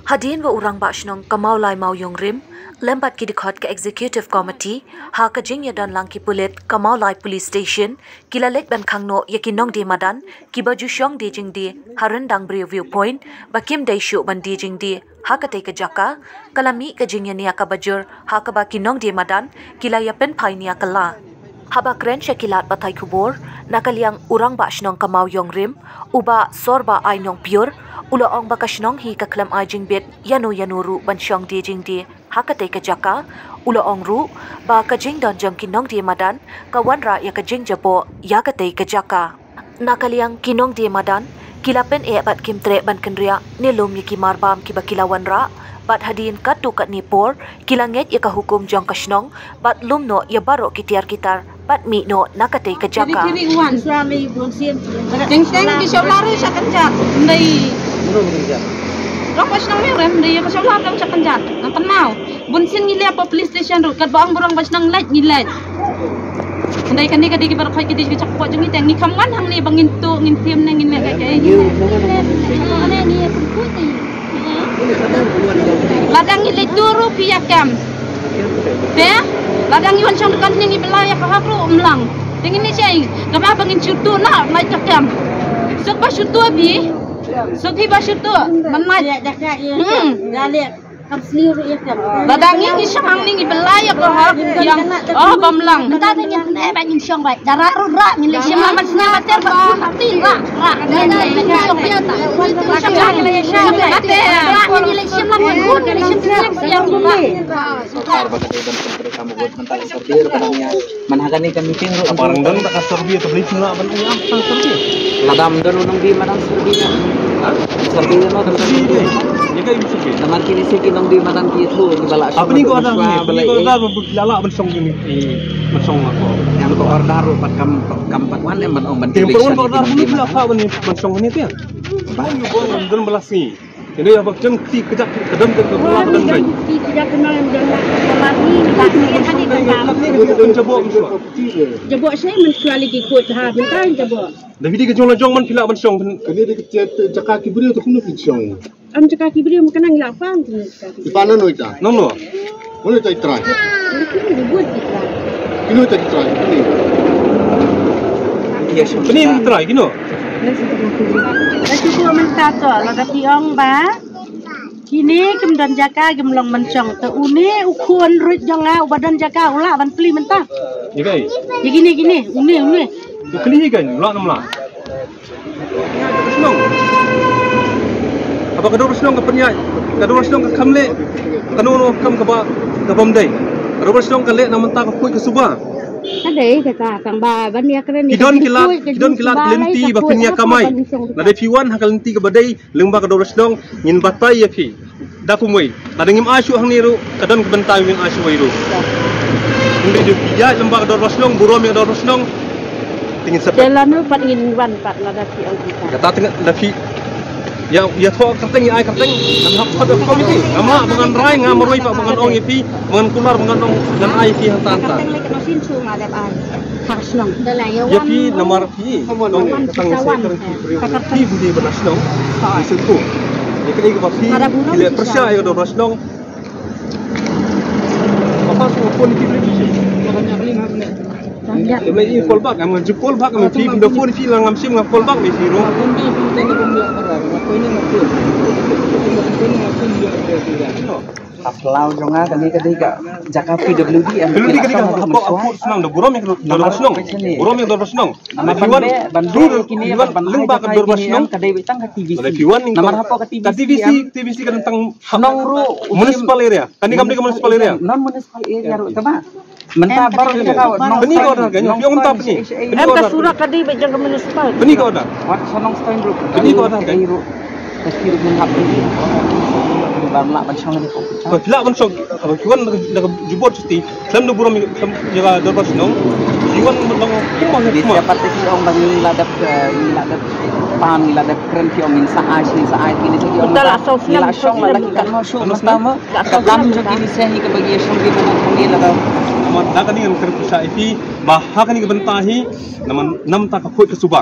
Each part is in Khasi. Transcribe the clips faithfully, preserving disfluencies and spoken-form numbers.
Hadien ba u Rangbah Shnong ka Mawlai Mawiong Rim lem bad ki dkhot ka Executive Committee ha ka jingïadon lang ki pulit ka Mawlai Police Station ki la leit ban khang noh ïa ki nongdie madan kiba ju shong die jingdie ha Ryndang Briew View Point ba kim dei shuh ban die jingdie ha katei ka jaka. Ka la mih ka jingïania kaba jur ha kaba ki nongdie madan ki la ïa pynphai nia kylla. Haba kren sha ki lad pathai khubor na ka liang u Rangbah Shnong ka Mawiong Rim, u Bah Sorbah Ai Nongpior, u la ong ba ka shnong hi ka khlem ai jingbit ïano ïano ruh ban shong die jingdie ha katei ka jaka. U la ong ruh ba ka jingdon jong ki nongdie madan ka wanrah ïa ka jingjaboh ïa katei ka jaka. Na ka liang ki nongdie madan ki la pyneh bad kim treh ban kynriah ne lum ïa ki marbam kiba ki la wanrah, bad hadien katto katne por ki la ngeit ïa ka hukum jong ka shnong bad lum noh ïa baroh ki tiar ki tar bad mih noh na katei ka jaka. Kiri kiri wan. Shuwa lei bun sien. Teng teng ki shawlar sha kynjat. Ndai. Rong ka shnong Mawrem ndai ka shawlar dang sha kynjat. Nang tynnaw. Bun sien ngi leh hapoh police station ruh, katba ong ba u Rangbah Shnong leit ngi leit. Ndai kane ka dei kiba rkhoi ki dei ki chakpot jong ngi te ngi kham wan hangne ba ngin tuh ngin tim ne ngin leh kai kai. Lada ngi leit tuh ruh phi ïa kem. Te lada ngi wan shong dukan ne ngi bela ïa ka hok ruh um lang. Te ngin leit shai kaba ba ngin shu tuh na lait ka kem. Suk ba shu tuh phi. Suk phi ba shu tuh. Man lait. Hmm. Lada ngi ngi shang ngi ngi belai ïa ka hok ïa oh bam lang. Mynta te ngin ne ba ngin shong bai. Dara ru ra ngin le shim la man sna ba ter ba kun ti ra ra. Ngin le shim la man kun ti ra. Ngin le shim la man kun ti ra. Sorkar ba ka dei ban pyntrei kam bud mynta ka survey ruh ka dang ïa. Man ha kane ka meeting ruh. Apa rang dang da ka survey ka briefing ruh ban ïa ka survey. Ka dam da ruh nang di madan survey ka. Ha? Survey ka no ka survey. Ïa ka survey. Namar kine se ki nang di madan ki thu ki bala. Apa ni ko ada ni? Ni ko ada ba ki la lah ban shong kine. Ban shong lah ko. Yang ko order ruh pat kam kam pat wan em ban ong ban. Yang ko order ruh ni la kha ban ban shong ni tu ya. Ba ni ko ban don bala si. Kine ïa ba jen kti kjak ka dam ka ka la ka dam kai. Kti kjak ka dam ka la ka la ni ka ni ka la. Jen jaboh mswa. Jaboh shai mswa lagi kut ha bintang jaboh. Da video ka jong la jong man phi lah ban shong. Kane dei ka jaka ki briew te kumno phi shong. Am jaka ki briew ma ka nang ïa phan tu jaka ki briew. Ki phan nano ita? Nano? Mano ita i trai? Kino ita i trai? Kino? Kino i trai? Kino? La shu buh mynta to, lada phi ong ba kine kim don jaka kim long ban shong. Te une u khun ruh jong nga uba don jaka u lah ban plie mynta. Ïa kine kine une une. U kine kan u lah nam lah. Shnong. Haba ka dor shnong ka pynïaid, ka dor shnong ka kham leh, kano kano kam kaba, kabym dei. Ka dor shnong ka leh na mynta ka khuid ka suba. Ka dei kata tang ba ban ïa kren. Ki don ki lad, ki don ki lad ki lynti ba phin ïa kamai. Lada phi wan ha ka lynti kaba dei lyngba ka dor shnong ngin batai ïa phi. Da kumwei. Lada ngim ai shuh hangne ruh, ka don ka bynta ngin ai shuh wei ruh. Ngin dei ju ïaid lem bad ka dor ba shnong, burom ïa ka dor ba shnong. Te ngin sa peit. Te lano pat ngin wan pat lada phi ong kita. Kata tengah la phi. Ïa, ïa thoh kyrteng, ïa ai kyrteng. Ngam hap thoh da komiti. Ngam hap ba ngan rai, ngam marwei pat ba ngan ong ïa phi, ba ngan kular, ba ngan ong, ngan ai ïa phi hangta hangta. Kyrteng lei ka no shin shu nga dep ai. Ha ka shnong. Ïa phi namar Phi, tang sa ka ki briew. Phi bun di ba na shnong. Ni se ko. Ni ka dei ba phi, ki leh pyrshah ïa ka dor ba shnong. Papa su phone ki briew ki. Em lai i call back, am ju call back, am phi, da phone phi la ngam shim, ngam call back me phi ruh. Ka phyllaw jong nga kane ka dei ka jaka P W D em. P W D ka dei ka hapoh, hapoh shnong da burom ïa ka dor ba shnong. Burom ïa ka dor ba shnong. Namar ban ban dur kine ban lyngba ka dor ba shnong ka dei tang ka T V C. Namar hapoh ka T V C, T V C ka tang shnong ruh municipal area. Kane kam dei ka municipal area. Non municipal area ruh tama. Mynta baroh ka jaka. Pynïaid ka order ka, pynïaid ka order. Em ka sura ka dei ba jong ka municipal. Pynïaid ka order. Wat shnong Stein ruh. Pynïaid ka order ka. Ka shnong ruh hap ban lah ban shong ni ko. Ba lah ban shong. Ba ki wan da ka jubor chuti. Khlem da burom ïa ka dor ba shnong. Ki wan ban long kumba kumba. Siapa te ki ong ba ngi la dep, ngi la dep pan, ngi la dep kren ki ong ngin sa ai, ngin sa ai kine ki ong. Ngi la shong la ki kan no shu. Ka kam jong ki ni seh hi ka bagi shu ki bagi puni la ka. Namar da kane ngan kren pisa ïa phi ba ha kane ka bynta hi namar namta ka khuid ka suba.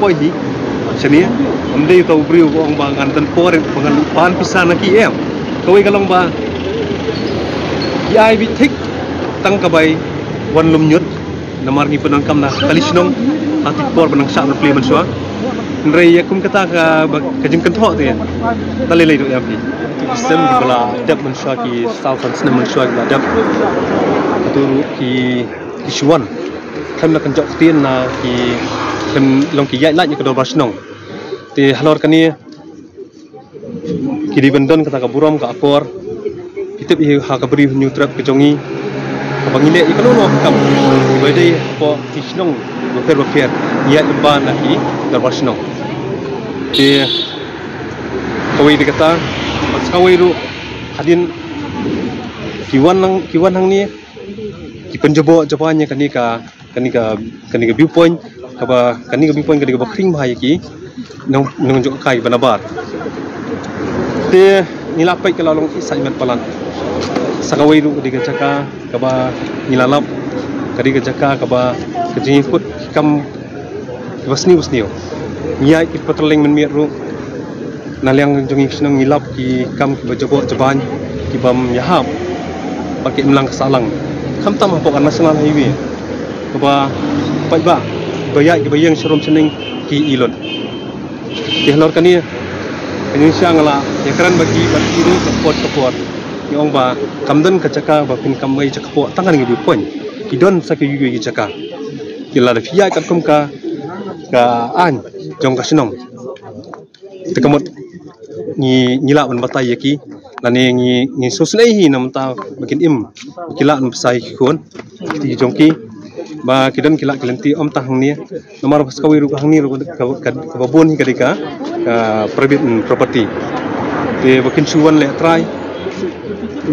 poi hi. Shane, ym dei uta u briew ba ong ba ngan don por ba ngan pan pisa na ki, em. Kawei ka long ba ki ai beit thik tang ka bai wan lum ñiut. Namar ngi pyndonkam na kali shnong, ha ki por ba nang shah na plie mynshuwa. Hynrei ïa kum kata ka, ba, ka jingkynthoh te, ta lei lei ruh ïa phi. Ki sem ba la dep mynshuwa, ki saw san snem mynshuwa ki la dep. Katu ruh ki, ki shu wan. Khlem da kynjoh ktien na ki, khlem long ki ïaid lait ïa ka dorbar shnong. Te halor kane ki dei ban don kata ka burom ka akor. Ki tip ïa ha ka Bri Hynñiewtrep ka jong ngi, kaba ngi leh ïa kano kano ka kam ba dei hapoh ki shnong bapher bapher, ngi ïaid lyngba na ki dorbar shnong. Te kawei de kata, bad sa kawei ruh hadien ki wan lang, ki wan hangne ki pynjaboh jaban ïa kane ka, kane ka, kane ka viewpoint, kaba kane ka viewpoint ka dei kaba khring bha ïa ki nong, nongjngohkai ba nabar. Te ngi la peit ka la long excitement palat. Sa kawei ruh ka dei ka jaka kaba ngi la lap, ka dei ka jaka kaba ka jingïakut ki kam kiba sniew sniew. Ngi ïaid ki patrolling mynmiet ruh, na liang jong ngi ki shnong ngi lap ki kam kiba jaboh jaban, kibym ïahap bad ki imlang ka sahlang. Khamtam hapoh ka National Highway kaba paidbah ba ïaid kiba ïeng sharum shaneng ki i lut. Te halor kane ka jingshisha nga la ïakren bad ki, bad ki ruh ka por ka por. Ngi ong ba kam don ka jaka ba phin kam wei jaka poh tang kane ka viewpoint. Ki don sa kiwei kiwei ki jaka. Ki lada phi ïaid katkum ka, ka aiñ jong ka shnong. Te ka mut ngi, ngi lah ban batai ïa ki, lane ngi, ngi sngewsynei hi na bynta ba kin im, ki lah ban bsa ïa ki khun ki jong ki ba ki don ki lad ki lynti, ym tang hangne. Namar ba sa kawei ruh hangne ruh ka, ka, kaba bun hi ka dei ka, ka private property. Te ba kin shu wan leh trai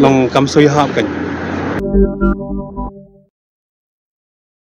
long kam shu ïahap kan.